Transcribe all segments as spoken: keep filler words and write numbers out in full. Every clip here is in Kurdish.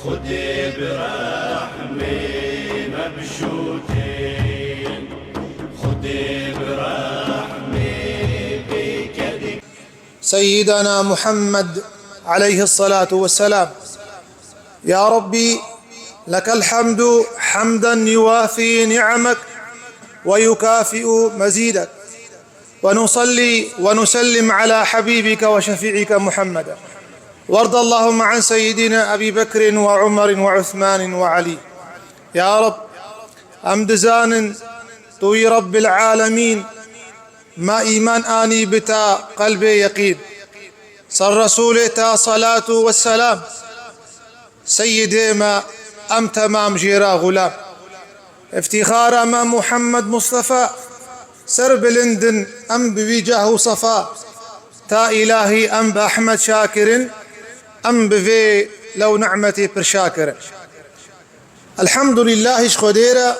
Xwedê bi rehmê me bişûtên, Xwedê bi rehmê bê kedî. سيدنا محمد عليه الصلاة والسلام. يا ربي، لك الحمد حمدا يوافي نعمك ويكافئ مزيدك. ونصلي ونسلم على حبيبك وشفيعك محمد. وارض اللهم عن سيدنا أبي بكر وعمر وعثمان وعلي. يا رب، em dizanin tu yî Rabbil Alemîn, me îman anî bi te qelbê yeqîn. Ser Resûlê te salatu ve selam. Seyyidê me, em temam jê re xulam. Îftîxara me Muhammed Mustafa, serbilind in em bi wî cah û sefa. Ta îlahî em bi Ehmed şakir in, em bi vê lew nimetê pir şakir in. Elhamdulîllah ji Xwedê re,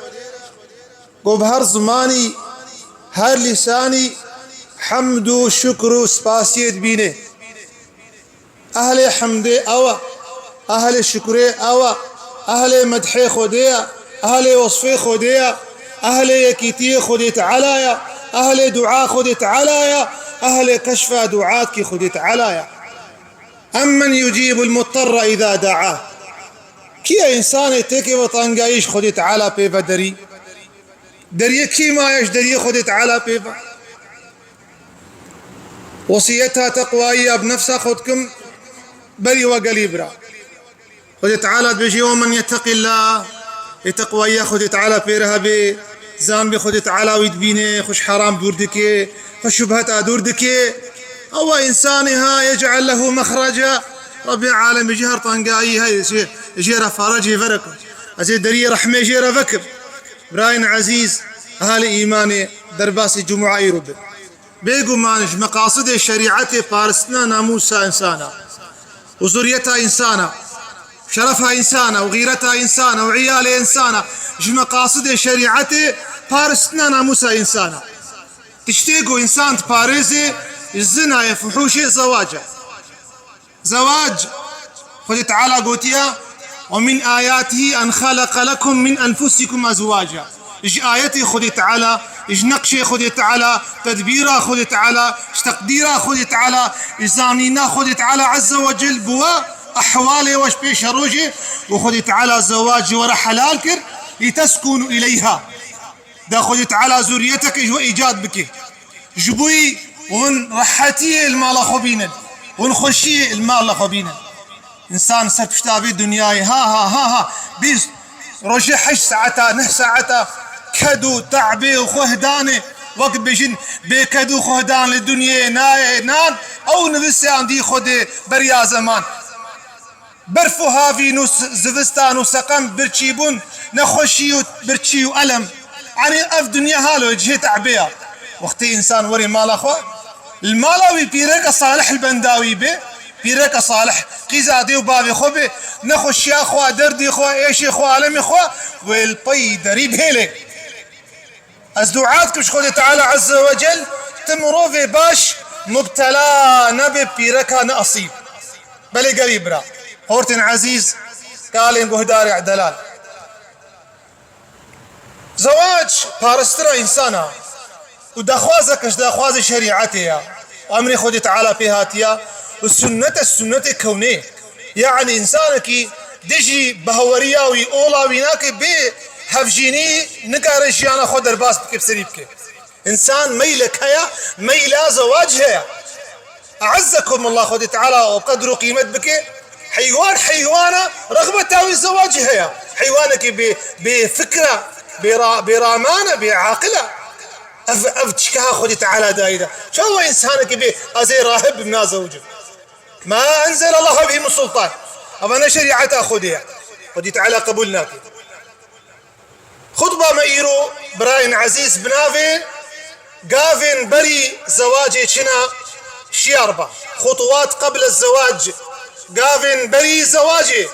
ku bi her zimanî, her lîsanî hemd û şukr û spasiyê dibînê. Ehlê hemdê ew e, ehlê şukrê ew e, ehlê medhê Xwedê ye, ehlê wesfê Xwedê ye, ehlê yekîtiyê Xwedê Teala ye, ehlê dua Xwedê Teala ye, ehlê keşfa duatkî Xwedê Teala ye. Emmen yucîbul mutterre îza da'ah. Kî ye însanê têkê ve tengayî ji Xwedê Teala pê ve derî? Deriyê kî maye ji deriyê Xwedê Teala pê ve? Wesiyeta teqwayî ya bi nefsa xwe dikim berî we gelî bira. Xwedê Teala dibêje, "Ve men yetteqillah", ê teqwayiya Xwedê Teala pê re hebe, zanbê Xwedê Teala wî dibîne, xwe ji heram dûr dike, xwe şubheta dûr dike. Ewa însanê ha yec'el lehu mexreca. Rabbê Alemî jê her tengayî heye, jê, jê re farecê verekim. Ez ê deriyê rehmê jê re vekim. Birayên ezîz, ehalê îmanê, derbasî cumûa îro be. Bêguman ji meqasidê şerîetê paristina namûsa însana û zuriyeta însana, şerefa însana û xîreta însana û îyalê însana, ji meqasidê şerîetê paristina namûsa însana. Tiştê ku însan diparêzê ji zina ye, fuhûşê, zewac e. Zewac, Xwedê Teala gotiye, "Ve min ayatihi en xeleqe lekum min enfusikum ezwaca." Ji ayetê Xwedê Teala, ji neqşê Xwedê Teala, tedbîra Xwedê Teala, ji teqdîra Xwedê Teala, ji zanîna Xwedê Teala Azze ve Cel bi we ehwalê we ji pêşerojê û Xwedê Teala zewac ji we re helal kir, "Liteskûnû ileyha." Da Xwedê Teala zuriyeteke ji we îcad bike. Ji bo hûn rehetiyê li mala xwe bînin, hûn xweşiyê li mala xwe bînin. Însan ser pişta vê dinyayê ha, ha, ha, ha, bîst rojê heşt saeta, neh saeta ked û te'bê û xwehdanê, wek dibêjin, bê ked û xwehdan li dinyê nayê nan, ew nivîsandî Xwedê beriya zeman. Berf û havîn û s-, zivistan û seqem, birçîbûn, nexweşî û birçî û elem. Yanî ev dinya halo cihê te'bê ya. Wextê însan werê mala xwe, li mala wî pîreke salih li benda wî bê, pîreke salih, qîza dê û bavê xwe bê, nexweşiya xwe, derdê xwe, êşê xwe, alemê xwe, wê li pey derî bihêlê. Ez dua dikim ji Xwedê Teala Azze ve Cel, tu mirovê baş mubtela nebe pîreka neasîb. Belê gelî bira, hortên ezîz, kalên guhdarê delal. Zewac paristina însana û daxwazeke ji daxwazê şerîetê ya. Emrê Xwedê Teala pê hatiya û sunnet e, sunnetê kewnê. Yanî însanekî dijî bahweriya wî, ola wî nake, bê hevjînî nikare jiyana xwe derbas bike, bi serî bike. Însan meylek heye, meyla zewac heye. E'ezzekumullah, Xwedê Teala o qedr û qîmet bike. Heywan heywana, rexbeta wî zewacî heye. Heywanekî bê, bê fikra, bê ra-, bê ramana, bê aqila. Ev, ev çika Xwedê Teala dayî de. Çawa însanekî bê, ez ê rahib bim, nazewicim. Ma enzelallahu bihi min sultan. Eva ne şerîeta Xwedê ye. Xwedî Teala qebûl nake. Xutba me îro, birayên ezîz, bi navê Gavên berî zewacê çina şiyar ba. Xutuwat qeble zewac. Gavên berî zewacê.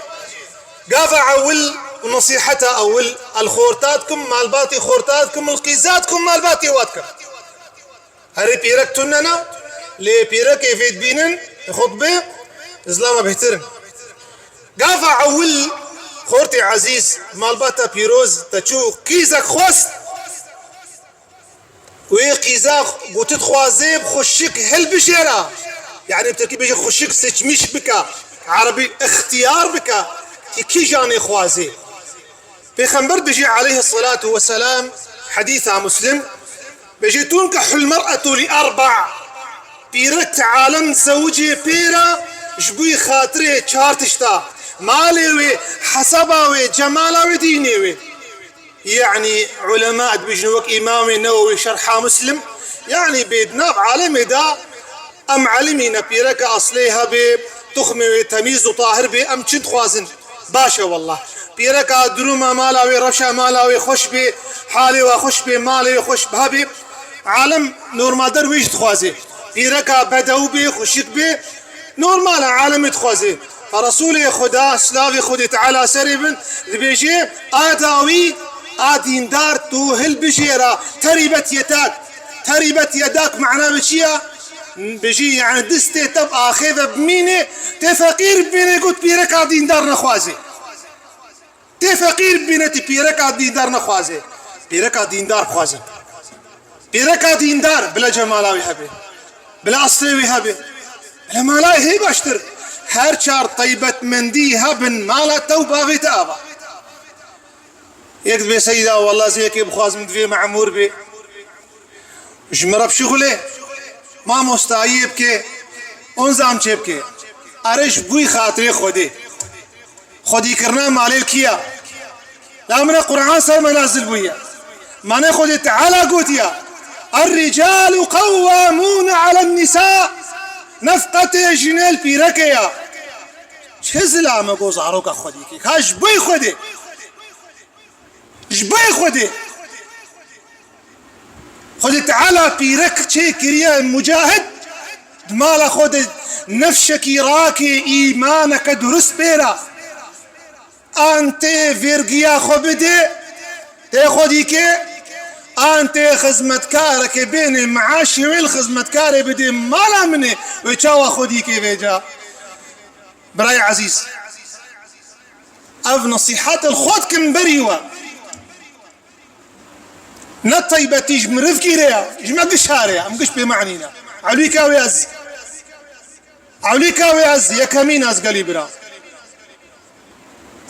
Gava ewil û nesîheta ewil, el xorta dikim, malbatê xorta dikim, el qîza dikim, malbatê wa dikim. Herê pîrek tune ne, lê pîrekê vê dibînin, xutbê, zilama bêhtir in. Gava ewil Xortê ezîz, malbata pîroz, te çû qîzek xwest. Wê qîza gotit xwazê bi xweşik hilbijêra. Yani bi tirkî bêje xweşik seçmiş bike. Erebî ixtiyar bike. Ki kîjanê xwazê. Pêxember dijî aleyhissalatu vesselam, hedîsa Muslim, bêje, "Tunkehul mer'etu li erba." Pîrek alem zewicê pêra ji bo xatirê çar tişta. Malê wê, hesaba wê, cemala wê, dînê wê. Yani ulema dibêjin wek Îmamê Newewî şerha Muslim, yani bê di nav alemê de em elimîne pîreka eslê hebe, tuxmê wê temîz û tahir bê, em çi dixwazin? Baş e wallah. Pîreka duruma mala wê, rewşa mala wê xweş bê, halê wê xweş bê, malê wê xweş hebe. Alem normal der wê jî dixwaze. Pîreka bedew bê, xweşik bê, normal e, alemê dixwaze. Fa Resûlê Xuda, silavê Xwedê Teala serê bin, dibêje, a dawî, a dîndar tu hilbijêra, terîbet yedak. Terîbet yedak mana bi çi ya? Bijî, yani distê te bi axê ve bimîne, tê feqîr bimîne, got pîreka dîndar nexwaze. Tê feqîr bimîne, tê pîreka dîndar nexwaze. Pîreka dîndar bixwaze. Pîreka dîndar, bila cemala wî hebe. Bila eslê wî hebe. Bila mala wî hê baştir. Her çar taybetmendî hebin, mala te û bavê te ava. Yek dibê seyda, wallah, zê yekê bixwazim divê memûr bê. Ji min re bişixulê, mamostayiyê bike, onzam çê bike. Are ji bo xatirê Xwedê. Xwedîkirina malê li kî ya? La min e Qur'an ser me nazil bûye. Mane Xwedê Teala gotiya, "Er-ricalu qewwamûne alen-nisa." Nefqetê jinê li pîrekê ya. Çi zilame go zaroka xwedîkê? Ka ji bo Xwedê. Ji bo Xwedê. Xwedê Teala pîrek çêkiriye mucahid, di mala xwe de nefşekî rakê, îmaneke durist pêra. An tê vergiya xwe bidê, tê xwedîkê, an tê xizmetkarekê bênê, meaşê wê li xizmetkarê bidê, mala min e, wê çawa xwedîkê vêca? Birayê ezîz, ev nesîhet li xwe dikim berî we. Ne taybetî ji mirivkî re ya, ji me giş hare ya, em giş pê manî ne. Ewlîka wê ez, ewlîka wê ez yekemîn ez gelî bira.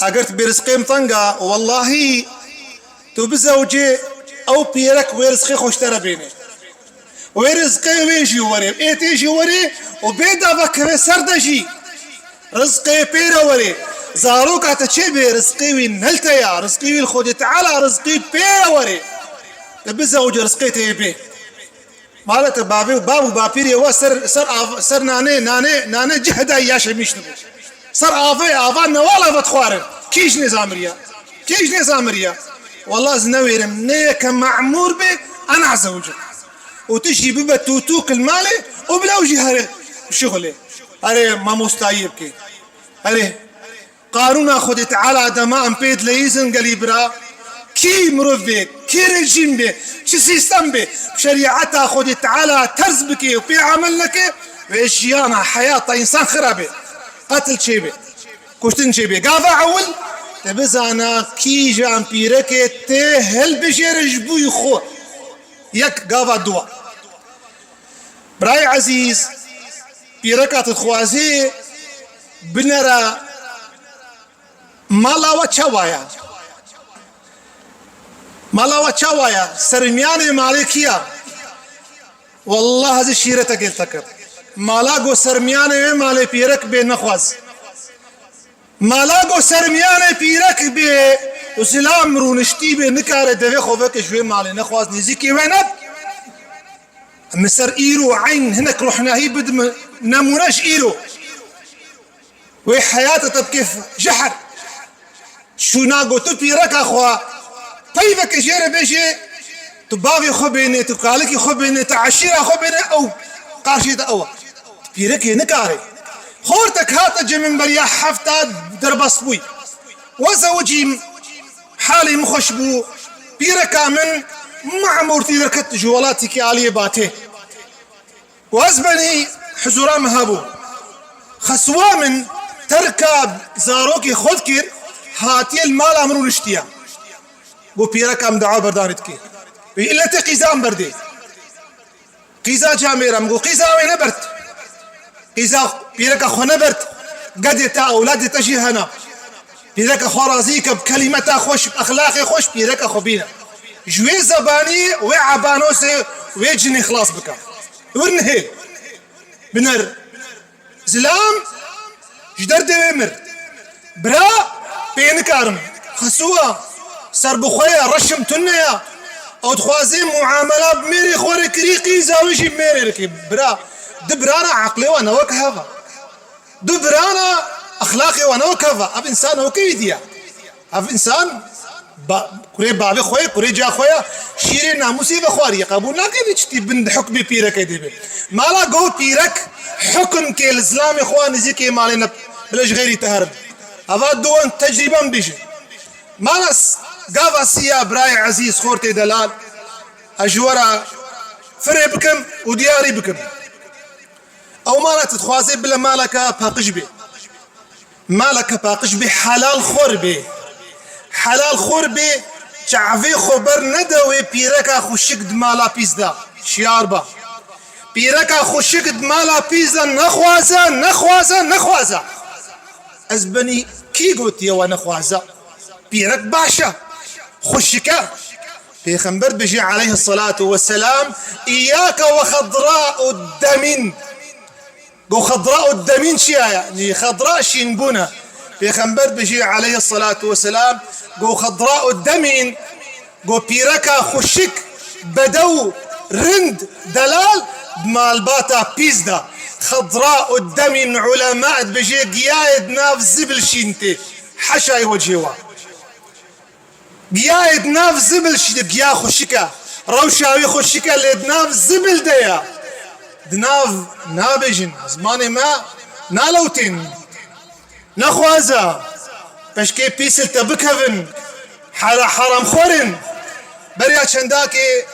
Eger tu bê rizqê min tenga, wellahî tu bizewcê, ew pîrek wê rizqê xwe ji te re bêne. Wê rizqê wê jî were, ê tê jî were û bê dava keve ser de jî. Rizqê pê re were. Zaroka te çê bê, rizqê wî ne li te ya, rizqê wî li Xwedê Teala, rizqê pê re were. Te bizewce rizqê tê bê. Mala te bavê û bav û bapîrê we ser, ser av-, ser nanê, nanê, nanê cih dayî ya şemîş dibû. Ser avê, ava newala vedixwarin. Kî ji nêza miriya? Kî ji nêza miriya? Wallah ez newêrim, ne yeke memûr bê, ena zewicin. Û tu jî bibe tûtûk li malê û bila ew jî here bişixulê. Erê mamostayiyê bike. Erê, qanûna Xwedê Teala dema em pê dileyîzin gelî bira, kî mirov bê, kî rejîm bê, çi sîstem bê, bi şerîeta Xwedê Teala terz bike û pê emel neke, wê jiyana, heyata însan xirab bê. Qetil çêbê. Kuştin çêbê. Gava ewil, te bizana kîjan pîrekê tê hilbijêre ji bo xwe. Yek gava dua. Birayê ezîz, pîreka tu dixwazî binera mala we çawa ya? Mala we çawa ya? Sermiyanê malê kî ya? Wallah ez ê şîreteke li te kim. Mala go sermiyanê wê malê pîrek bê nexwaz. Mala go sermiyanê pîrek bê û zilam rûniştî bê, nikare devê xwe veke ji wê malê nexwaz, nêzîkê wê neb. Min ser îro eyn hinek ruhnahî bidim, nemûne ji îro. Wê heyata te bike jehr. Şûna got tu pîreka xwe peyveke jê re bêjê, tu bavê xwe bênê, tu kalikê xwe bênê, tu eşîra xwe bênê, ew qarşî te ew e. Tu pîrekê nikarê. Xortek hate cem min beriya hefta derbas bûy. We zewicîm, halê min xweş bû. Pîreka min memûrtî derket ji welatekî aliyê Batê. Û ez benî hizûra min hebû. Xeswa min terka zarokê xwe dikir, hatiye li mala min rûniştiye. Got, pîreka min dua berdanê dike. Wî illetê qîza min berdê. Qîza camêra min got, qîza wê nebert. Qîza pîreka xwe nebert. Gedê te, ewladê te jî hene. Pîreka xwe razî ke, bi kelîmeta xweş, bi exlaqê xweş pîreka xwe bîne. Ji wê zebaniyê, wê ebanosê, wê cinê xilas bike. Wir nihêl. Biner. Zilam ji derdê wê mir. Bira pê nikarim. Xesû ya. Serbixwe ya, reşim tune ya. Ew dixwaze muamela bi mêrê xwe re kirî, qîza wî jî bi mêrê re kirî. Bira, di birana eqlê wan ne wek hev e. Du birana exlaqê wan ne wek hev e. Ev însan ew kevî diye. Ev însan ba-, kurê bavê xwe ye, kurê ca xwe ye, şîrê namûsê vexwariye, qebûl nake vê çitî bin hukmê pîrekê de be. Mala go pîrek hukm ke li zilamê xwe nêzîkê malê ne, bila ji xeyrî te herin. Eva duwan tecrîbe min bêje. Mala s-, gava siya birayê ezîz, xortê delal, ez ji we re firê bikim û diyarî bikim. Ew mala tu dixwazê bila maleke paqij bê. Maleke paqij bê, helal xor bê. Helal xor bê, çavê xwe ber nede wê pîreka xweşik di mala pîs de. Şiyar be. Pîreka xweşik di mala pîs de nexwaze, nexwaze, nexwaze. Ez benî kî gotiye we nexwaze? Pîrek baş e. Xweşik e. Pêxember dibêje aleyhisselatu vesselam, "İyyâke ve xedra'ud demîn." Go xedra'u demîn çi ye? Yanî xedra şînbûn e. Pêxember dibêje aleyhisselatu vesselam, go xedra'u demîn, go pîreka xweşik, bedew, rind, delal, di malbata pîs de. Xedra'u demîn, ulema dibêje giyayê di nav zibil şîn tê. Heşayê wecihê wan. Giyayê di nav zibil şî, giya xweşik e. Rewşa wê xweşik e, lê di nav zibil de ye. Di nav nabêjin, zimanê me nalewtên. Nexwaze. Peşkê pîs li te bikevin. Hera-, heramxwar in. Beriya çendakê,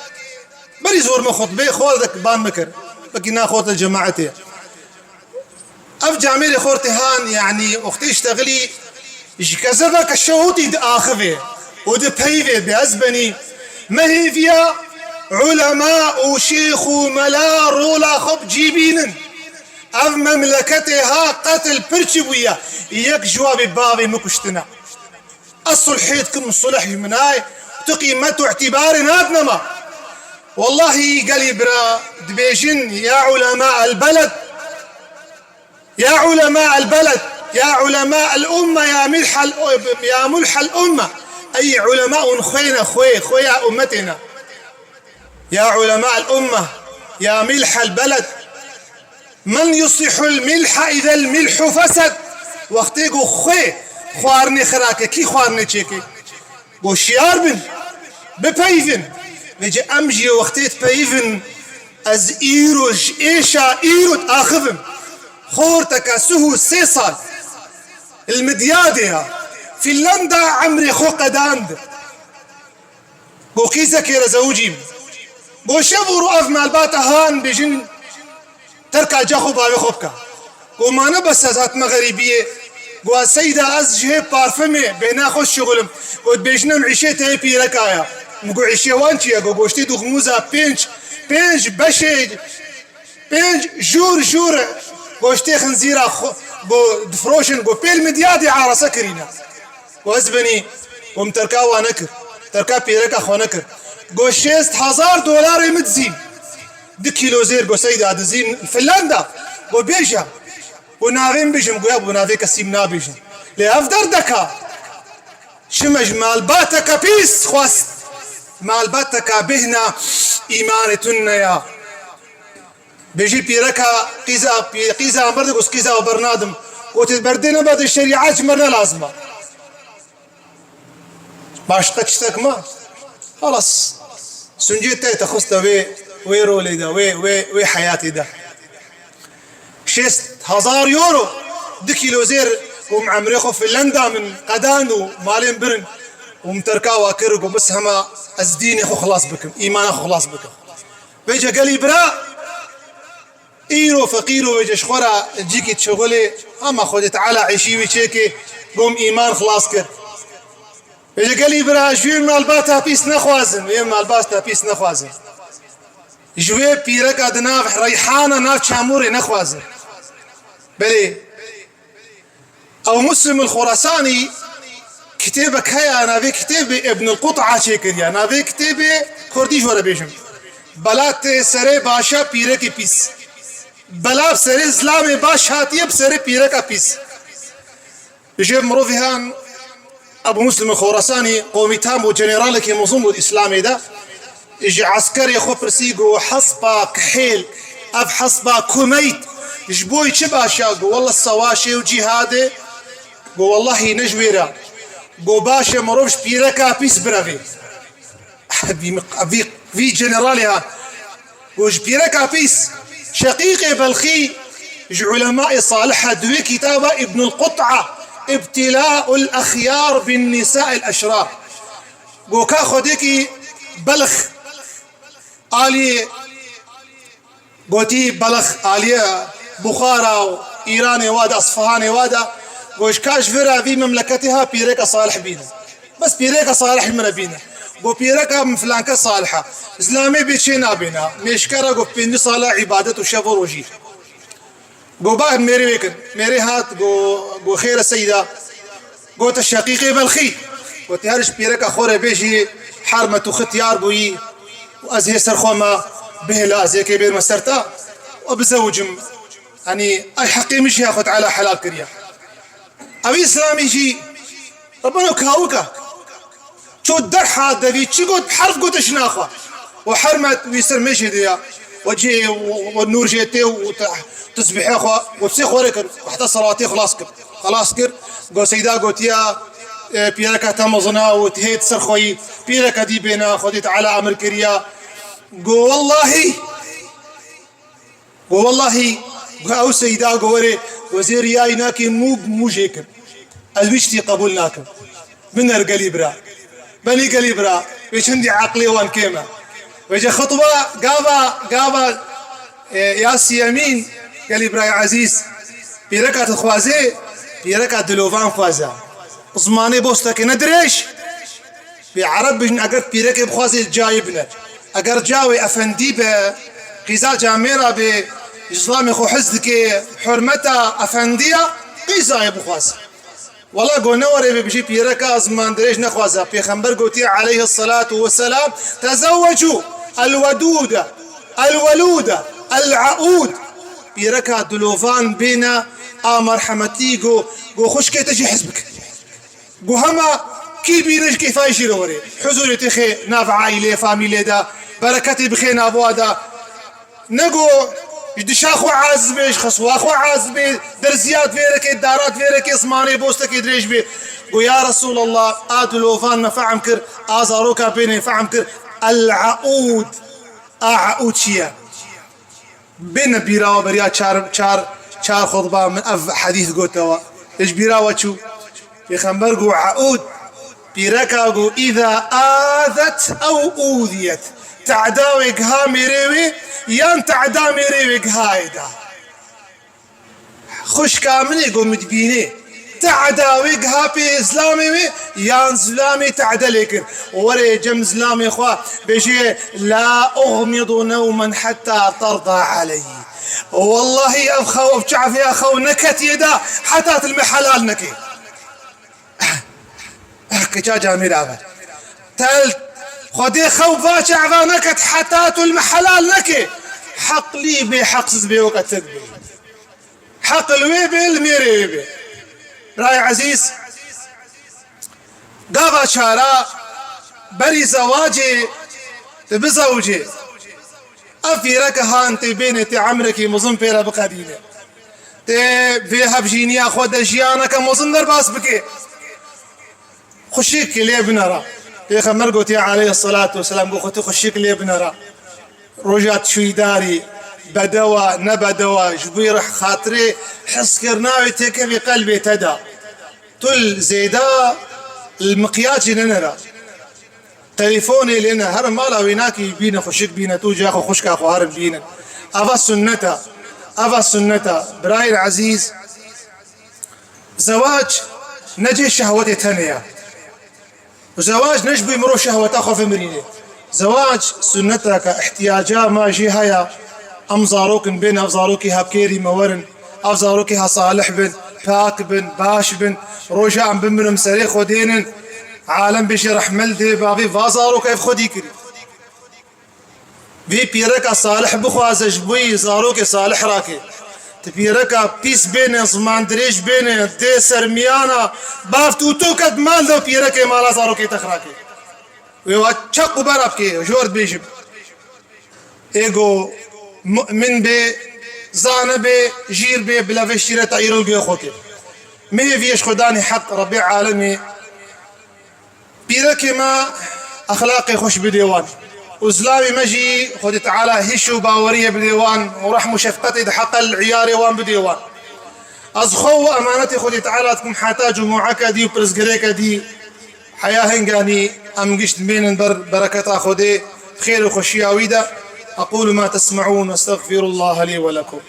berî zor me xutbê xwe de ban bikir. Wekî naxote cemaetê. Ev camêrê xortê han, yanî wextê iştexilî ji kezeveke şewitî diaxivê û dipeyivê, bê ez benî me hêviya ulema û şêx û mela rola xwe bi cî bînin. Ev memleketê ha qetil pir çi bûye, yek ji wa bê bavê min kuştine. Ez sulhê dikim, sulh ji min nayê, tu qîmet û îtîbarê nadine me. Wellahî gelî bira dibêjin, ya ulema el beled, ya ulema el beled, ya ulema el umme, ya milh el, ya mulh el umme. Ey ulema hûn xwê ne, xwê, xwê ya ummetê ne. Ya ulema el umme, ya milh el beled. Men yuslihul milha izel milhu fesed. Wextê ku xwê xwarinê xirake, kî xwarinê çêke? Ku şiyar bin, bipeyvin. Vêce em jî wextê dipeyvin, ez îro ji êşa îro diaxivim. Xorteke sih û sê sal li Midyadê ya. Fînlanda emrê xwe qedand. Go qîzekê re zewicîm. Go şev û ro ev malbata han bêjin terka ca xwe bavê xwe bike. Go ma ne bes ez hatime xerîbiyê. Go ez seyda ez ji hê parfumê bêhna xwe şixulim. Go dibêjin em îşê te yê pîreka ya. Min go îşê wan çi ye? Go goştê dûxmûza pênc, pênc beşê Pênc jûr jûr goştê xinzîra xwe, go difroşin, go pêl Midyadê arase kirîne. Go ez benî, go min terka wa nekir, terka pêreka xwe nekir. Go şêst hezar dolarê min dizîn. Du kîlo zêr go seyda dizîn Finlanda. Go bêje. Go navê min bêjim, go ya bo navê kesî min nabêjim. Lê ev derdeka. Çime ji malbateke pîs xwest. Malbateka bêhna îmanê tune ya. Bêjî pîreka qîza, pî-, qîza mirdi, got, qîza we bernadim. Gotê, berdê nebe de şerîet ji me ne lazim e. Başqa tiştek ma? Xelas. Suncê te te xiste wê, wê rolê de, wê, wê, wê heyatê de. Şêst hezar euro, du kîlo zêr û min emrê xwe Finlanda min qedan û malên birin û min terka wa kir, got, bes hema ez dînê xwe xilas bikim, îmana xwe xilas bikim. Vêce gelî bira, îro feqîr û vêce ji xwe re cîkî dişixulê, hema Xwedê Teala êşî wî çêkê, gom îman xilas kir. Bêje gelî bira, ji wê malbata pîs nexwazin, wê malbata pîs nexwazin. Ji wê pîreka di nav reyhana nav çamûrê nexwazin. Belê, ew Muslim el Xorasanî kitêbek heye, navê kitêbê Ibn el Qut'a çêkiriye, navê kitêbê kurdî ji we re bêjim. Bela tê serê başa pîrekê pîs. Bela bi serê zilamê baş hatiye bi serê pîreka pîs. Ji mirovî han Ebu Muslim Xorasanî qomîtan bû, generalekî mezin bû Îslamê de. Ji eskerê xwe pirsî, got, "Hespa kihêl, ev hespa kumeyt, ji bo çi baş e?" Got, "Wella sewaşê û cîhadê." Got, "Wellahî ne ji wê re." Got, "Baş e mirov ji pîreka pîs birevê." Vî, vî, vî generalê ha. Got, ji pîreka pîs, Şeqîqê Belxî ji ulemayê salih e, di wê kitaba Ibnul Qut'a, Ibtila'ul Exyar bin Nisa'il Eşrar. Got, ka xwedêkî Belx alî Gotî, Belx aliyê Buxara û Îranê wa de, Esfihanê wa de, got, "Ji ka ji vir e vî memleketê ha pîreka salih bîne. Bes pîreka salih li min re bîne." Got, "Pîreka min filanke salih e. Zilamê bê çê nabêne. Mêşke re got pêncî sala îbadet û şev û rojî." Got, "Ba mêrê wê kin." Mêrê hat, got, got, "Xêr e seyda." Gote, "Şeqîqê Belxî." Gote, "Her ji pîreka xwe re bêjî, hermet û xityar bûyî û ez hê ser xwe me, bihêle ez yekê bêrme ser te û bizewicim. Yanî, ay heqê min jî ya Xwe Teala helal kiriye." Ew Îslamî jî, rebeno kawika. Ço derha devî çi got, herf gote jina xwe. Û hermet wî ser mêjê de ya. Û cihê, û, û nûr jê tê û te-, tesbîhê xwe, û sê xwarê kir. Û heta salatê xilas kir. Xilas kir. Got, "Seyda gotiya, e, pîreka te mezin e û tu hê di ser xwe yî. Pîreka dî bêne, Xwedê Teala emir kiriya." Got, "Wellahî." Got, "Wellahî, got, ew seyda, got, werê, got, zê riyayî nakê, mû bi mû jê kim. Ez wî tiştî qebûl nakim." Biner gelî bira. Benî gelî bira. Wê çendî eqlê wan kêm e. Wêce xitba gava, gava, e, ya siyemîn, gelî birayê ezîz. Pîreka dixwaze, pîreka dilovan xwaze. Zimanê bostekê ne dirêj. Pê Ereb bijin, eger pîrekê bixwaze cayê bine. Eger ca wê efendî be, qîza camêra bê, ji zilamê xwe hez dike, hurmeta efendiya, qîzayê bixwaze. Wela go ne were bê bijî pîreka ziman dirêj nexwaze. Pêxember gotiye aleyhisselatu vesselam, "Tezewwecu el-wedûde, el-welûde, el-eûd." Pîreka dilovan bêne, a merhemetî go, go xwişkê te jî hez bike. Got, "Hema kî bîne ji kêfa jî re were. Huzûrê têxê nav aîlê, famîlê de, bereketê bixê nav wa de." Ne got, "Ji dişa xwe aciz bê, ji xeswa xwe aciz bê, derziya divê re kê, dara divê re kê, zimanê bostekê dirêj bê." Got, "Ya Resûlallah, a dilovan me fehm kir, a zaroka bênê fehm kir, el-eûd, a eûd çi ye?" Bêne bîra we beriya çar, çar, çar xutba min ev hedîs gote we. Ji bîra we çû. Pêxember got, "Eûd, pîreka got, îza azet ew ûziyet. Tehda wê giha mêrê wê, yan tehda mêrê wê gihayê da." Xwişka min ê, got, min dibînê. Tehda wê giha pê zilamê wê, yan zilamê tehde lê kir. Were cem zilamê xwe bêjê, "La uxmidu newmen heta terda aleyî." Wellahî ev xew, ev çavê ya xew neketiye da, heta tu li me helal nekê. Eh, keça camêra ve. Tel, Xwedê xew va çava neket heta tu li me helal nekê. Heqlî bê, heqsiz bê, weke tek bê. Heq li wê bê, li mêrê wê bê. Birayê ezîz, gava çara berî zewacê, tu bizewicê. Ev pîreke han tê bênê, tê emrekî mezin pê re biqedîne. Tê vê hevjîniya xwe de jiyaneke mezin derbas bike. Xwişik lê binera. Pêxember gotiye aleyhisselatu vesselam, got, "Xwe tu xwişik lê binera." Roja tu çûyî darî, bedewa, ne bedewa, ji bo rih xatirê hezkirina wê têkevî qelbê te de. Tu li zêda li miqyacê nenera. Telefonê lê ne, here mala wê nakî bîne xwişik bîne, tu ca xwe xwişka xwe herin bînin. Eva sunneta, eva sunneta. Birayên ezîz, zewac ne cê şehwetê tenê ye. Û zewac ne ji bo mirov şehweta xwe vemirîne. Zewac sunneteke, ihtiyaca me jê heye. Em zarok in, bên ev zarokê ha bi kêrî me werin, ev zarokê ha salih bin, pak bin, baş bin. Roja em bimirin, serê xwe dênin, alem bêje rehme li dê bavê va zarok ev xwedî kirî. Vê pîreka salih bixwaze ji bo wî zarokê salih rake. Ti pîreka pîs bêne, ziman dirêj bêne, dê ser miyana, bav tu û to ket mal de pîrekê mala zarokê te xirake. Wê wa çeq û bera bike, jor dibêjim. Ê go mu'min bê, zane bê, jîr bê, bila vê şîre te îro li guhê xwe ke. Mihê vî ji xwe danî heq, Rebbê alemê. Pîrekê me exlaqê xweş bidê wan. Û zilamê me jî Xwedê Teala hîş û baweriyê bidê wan û rehm û şefqetê di heqel iyarê wan bidê wan. Ez xwe û emanetê Xwedê Teala dikim heta cumueke dî û pirsgirêke dî. Heya hinganî em giş dimênin ber bereketa Xwedê, xêr û xweşiya wî de. أقول ما تسمعون وأستغفر الله لي ولكم.